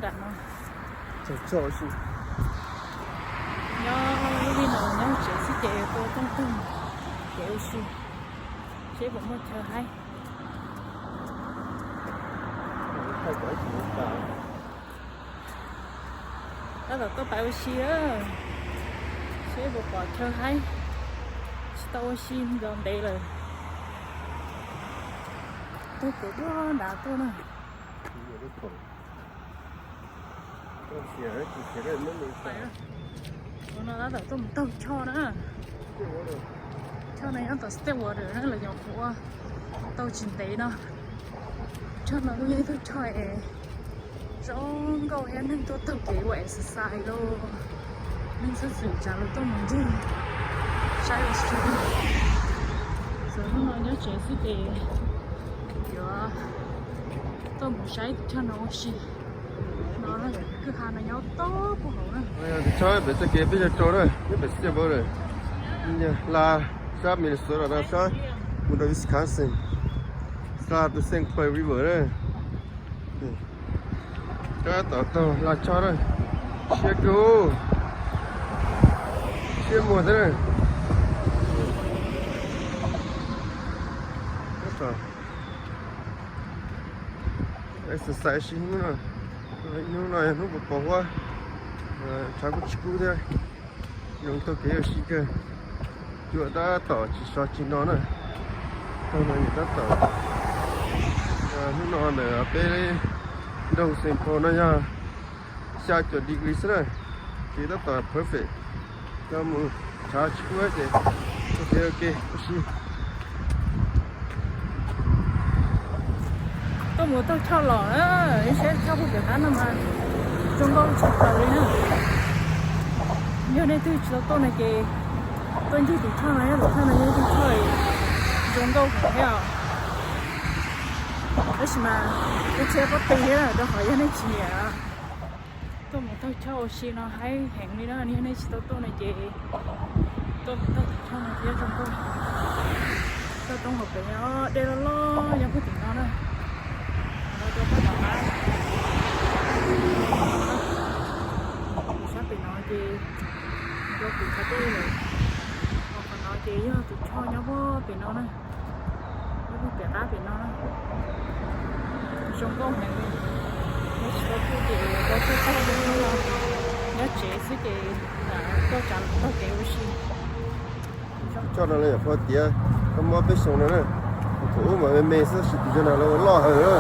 Tam no nyob lub vij no nyob tsev xwb ces tua tooj toog kev ua si, seb puas muaj chaw haib. Tab tom tuaj pais ua si, seb puas pom chaw haib. Tsis tau ua si ntev lawm. Tuaj kev dua nrad tuaj na. Ua no tab tom tuaj mus taug choj na. Choj no nyob tom Stillwater na, lawv nyuam qhuav ua tau tsis ntev no. Choj no kuj yog ib tug choj es zoo nkauj thiab neeg tuaj taug kev ua exercise los neeg xwb xwm tsav los tuaj mus ncig saib ua si. Txawm hnub no nyob tsev xwb ces yuav tuaj mus saib tus choj no ua si. No kwj ha no nyob tod puag hauv na. Tus choj pem txoj kev peb yog rau na, nyob pem Stillwater, hla sab Minnesota no sab mus rau Wisconsin, hla tus Saint Clair River na. Tab tom taug hla choj na, siab kawg, siab muag thiab na. Exercise sib hnub no, hnub no yog hnub puas pos huab, tshav kuj tsis kub thiab, zoo taug kev ua si kawg. Cua tab tom tsis so tsis no na, taug no tab tom. Hnub no ntawm peb nroog Saint Paul no yog xya caum degree xwb na, kev tab tom perfect. Coj mus tshav tsis kub ces ua kev ua si. Tuaj mus taug choj los na, saib choj puag pem qab no mas zoo nkauj tshaj plaws li na. Yog nej twg tsis tau tuaj no ces tuaj ncig tus choj no, tus choj no yog ib tug choj zoo nkauj heev thiab os. Tab sis mas kuv tsis paub qhia thiab rau qhov yog nej tsis nyiam. Tuaj mus taug choj ua si no haib heev li na, yog nej tsis tau tuaj no ces tuaj mus taug tus choj no thiab zoo nkauj. Toj roob hauv pem no dej loj loj nyob puag tim no na. Rau puag tom qab sab pem no ces rau pem qhov dej lawm. Qhov no ces yog tus choj nyob puag pem no na, nyob puag pem qab pem no na. Zoo nkauj heev li. Nyob tsis tau tuaj ces tau tuaj tag nyob tsev xwb ces tuaj tsav taug kev ua si. Choj no lawv yam qhuav tiav, koj muab peb xyoo no na, thaum ub mas me me xwb tab sis tus coj no lawv ua loj heev na.